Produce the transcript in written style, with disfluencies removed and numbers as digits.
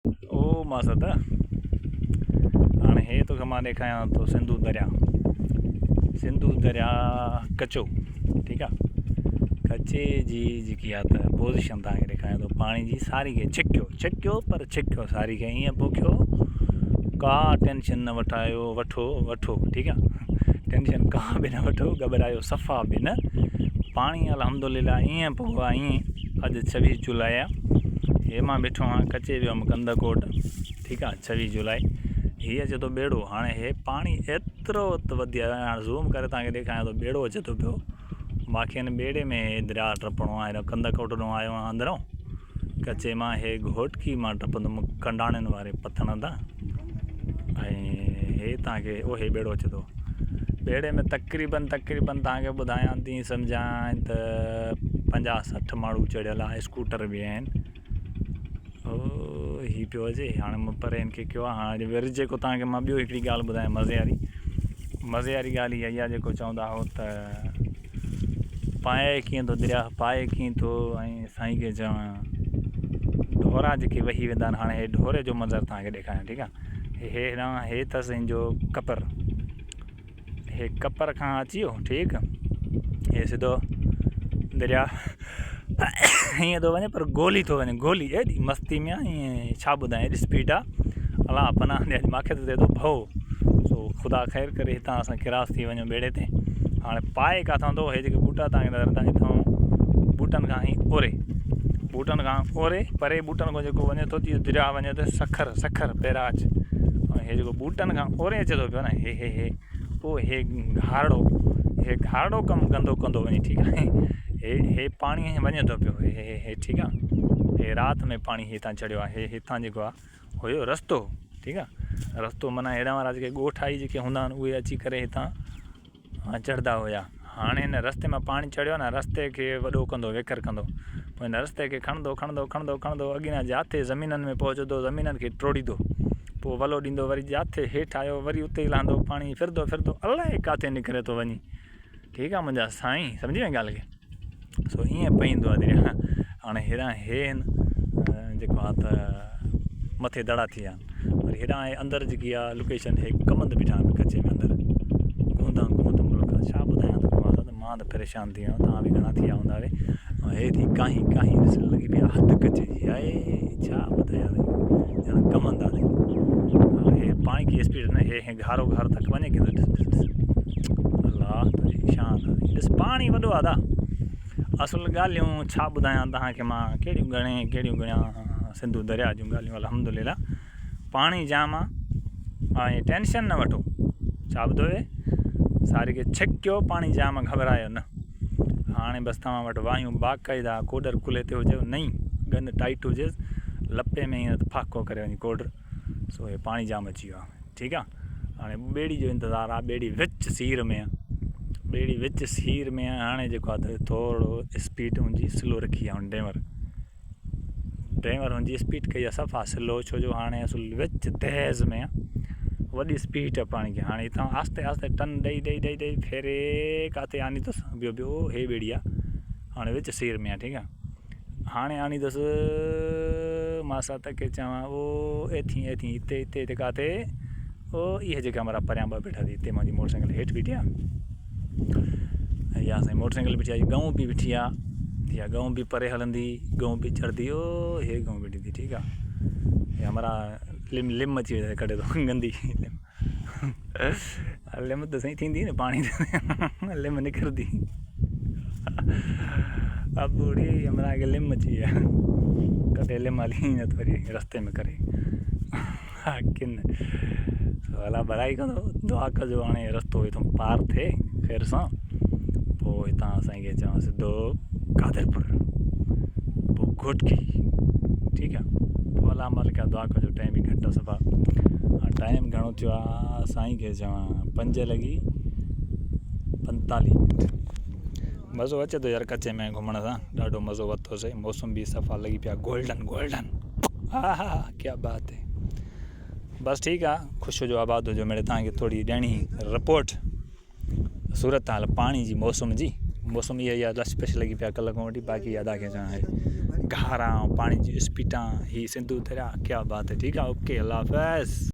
او ماسات هاڻي هي توکي مان ڏيکاريان ٿو سنڌو دريا سنڌو دريا ڪچو ٺيڪ آ ڪچي جي جيڪي آ ته پوزيشن توهان کي ڏيکاريان ٿو پاڻي جي ساري کي ڇڪيو ڇڪيو پر ڇڪيو ساري کي ائين پوکيو ڪا ٽينشن نه وٺايو وٺو وٺو ٺيڪ آ ٽينشن ڪا به نه وٺو گهٻرايو صفا به نه پاڻي الحمدلله ائين پوکو آ ائين اڄ ڇويهه جولاء آ هي مان بيٺو آهيان ڪچي ويو هيم ڪنڌڪوٽ ٺيڪ آ ڇويهه جولاء هي اچي ٿو ٻيڙو هاڻي هي پاڻي ايترو ته وڌي آيو آهي هاڻي زوم ڪري توهان کي ڏيکاريان ٿو ٻيڙو اچي ٿو پيو مانکي هن ٻيڙي ۾ درياء ٽپڻو آهي ڪنڌڪوٽ ڏانهن آيو آهيان اندرون ڪچي مان هي گهوٽڪي مان ٽپندم ڪنڊاڻين واري پتڻ تان ۽ هي توهان کي او هي ٻيڙو اچي ٿو ٻيڙي ۾ تقريبن تقريبن توهان کي ٻڌايان ٿي سمجهان ته پنجاهه سٺ ماڻهو چڙهيل آهي اسڪوٽر به آهن او هي پيو اچي هاڻي مون پري هن کي ڪيو آهي هاڻي وري جيڪو توهان کي مان ٻيو هڪڙي ڳالهه ٻڌايان مزي واري مزي واري ڳالهه اها آهي جيڪو چوندا هو ته پائي ڪيئن ٿو درياهه پائي ڪيئن ٿو ۽ سائين کي چوان ڍورا جيڪي وهي ويندا آهن هاڻي هي ڍوري جو منظر توهان کي ڏيکاريان ٺيڪ آهي هي هيڏانهن هي اٿس هن جو ڪپر هي ڪپر کان اچي ويو ٺيڪ هي سڌو درياهه ائين ٿو وڃي پر گولي ٿو وڃي گولي ايڏي مستي ۾ آ ائين ڇا ٻڌايان ايڏي اسپيڊ آ الله پناهه ڏي اڄ ماکي ته ٿئي ٿو ڀؤ سو خدا خير ڪري هتان اسان ڪراس ٿي وڃون ٻيڙي تي هاڻي پائي ڪاٿان ٿو هي جيڪي ٻوٽا تان کي نظر ايندا هتان ٻوٽن کان هي اوري ٻوٽن کان اوري پري ٻوٽن کان جيڪو وڃي ٿو تيئن درياء وڃي ٿو سکر سکر بيراج ۽ هي جيڪو ٻوٽن کان اوري اچي ٿو پيو نه هي هي هي پوء هي گهارڙو هي گهارڙو ڪم گندو ڪندو وڃي ٺيڪ آهي هي هي پاڻي وڃي ٿو پيو هي هي هي ٺيڪ آهي هي رات ۾ پاڻي هتان چڙهيو آهي هي هتان جيڪو آهي هيو رستو ٺيڪ آهي رستو معنيٰ هيڏانهن وارا جيڪي ڳوٺ آئي جيڪي هوندا آهن اهي اچي ڪري هتان چڙهندا هيا هاڻي هن رستي مان پاڻي چڙهيو نه رستي کي وڏو ڪندو ويڪر ڪندو پوء هن رستي کي کڻندو کڻندو کڻندو کڻندو اڳيان جاٿي زمينن ۾ پهچندو زمينن کي ٽوڙيندو پوء ولو ڏيندو وري جاٿي هيٺ آيو وري اتي ئي لهندو پاڻي ڦرندو ڦرندو الائي ڪاٿي نڪري ٿو وڃي ٺيڪ آ منهنجا سائين سمجهي وئين ڳالهه کي سو ائين پئيندو آ درياء هاڻي هيڏانهن هي آهن جيڪو آ ته مٿي دڙا ٿي ويا آهن وري هيڏانهن آهي اندر جيڪي آ لوڪيشن هي ڪمند بيٺا آهن ڪچي ۾ اندر گوندا گوند ملڪ آ ڇا ٻڌايان توکي مان ته مان ته پريشان ٿي ويو آهيان توهان به گهڻا ٿي ويا هوندا ۽ هي ٿي ڪاهين ڪاهين ڏسڻ لڳي پئي آ حد ڪچي جي آهي ڇا ٻڌايان ڄڻ ڪمند آ هي پاڻي کي اسپيڊ نه هي گهارو گهارو تڪ وڃي ڪيئن ٿو ڏس ڏس ڏس الله تنهنجي شان ڏس پاڻي وڏو آ دا اصل ڳالهيون ڇا ٻڌايان توهان کي مان ڪهڙيون ڳڻي ڪهڙيون ڳڻيان سنڌو درياء جون ڳالهيون الحمدلله پاڻي جام آ ۽ ٽينشن نه وٺو ڇا ٻڌو اي ساري کي ڇڪيو پاڻي جام گهٻرايو نه هاڻي بس توهان وٽ واهيون باقاعده ڪوڏر ڪلهي تي هجيو نئين ڳن ٽائيٽ هجيس لپي ۾ ائين ڦاڪو ڪري وڃي ڪوڏر سو هي پاڻي جام اچي ويو آ ٺيڪ آ هاڻي ٻيڙي جو انتظار آ ٻيڙي وچ سير ۾ آ ٻيڙي وچ سير ۾ آ هاڻي جيڪو آ ته ٿورو اسپيڊ ان جي سلو رکي آ ڊرائيور ڊرائيور ان جي اسپيڊ ڪئي آ صفا سلو ڇو جو هاڻي اصل وچ تيز ۾ آ وڏي اسپيڊ آ پاڻي کي هاڻي هتان آهستي آهستي ٽن ڏئي ڏئي ڏئي ڏئي ڦيري ڪاٿي آني اٿس ٻيو ٻيو هي ٻيڙي آ هاڻي وچ سير ۾ آ ٺيڪ آ هاڻي آڻيندس ماسات کي چوان او ايٿين ايٿين اتي اتي اتي ڪاٿي او اهي جيڪا مرا پريان ٻه بيٺا ٿي اتي منهنجي موٽر سائيڪل هيٺ بيٺي آ يا سائين موٽر سائيڪل بيٺي آ ڳئون به بيٺي آ يا ڳئون به پري هلندي ڳئون به چڙهندي او هي ڳئون بيٺي ٿي ٺيڪ آ يا مرا لم لم اچي وئي ڪڍي ٿو گندي لم لم ته سائين ٿيندي نه پاڻي لم نڪرندي ابوڙي همراهه کي لم اچي ويا ڪڏهن لم هلي نه ته وري رستي ۾ ڪري ڪن الله ڀلائي ڪندو دعا ڪجو هاڻي رستو هتان پار ٿئي خير سان پوء هتان اسان کي چوان سڌو قادرپور پوء گهوٽڪي ٺيڪ آ پوء الله مالڪ آ دعا ڪجو ٽائيم به گهٽ آ صفا ٽائيم گهڻو ٿيو آ سائين کي چوان پنج لڳي پنتاليهه منٽ مزو اچي ٿو يار ڪچي ۾ گهمڻ سان ڏاڍو مزو ورتو سي موسم به صفا لڳي پيا گولڊن گولڊن ها ها ڪيا بات هي بس ٺيڪ آ خوش هجو آباد هجو مڙي تان کي ٿوري ڏيڻي رپورٽ صورت حال پاڻي جي موسم جي موسم اها ئي آ لش پش لڳي پيا ڪلهه کان وٺي باقي ادا کي چوان گهارا ۽ پاڻي جي اسپيٽان، هي سنڌو دريا، ڪيا بات هي، ٺيڪ آ اوڪي الله حافظ.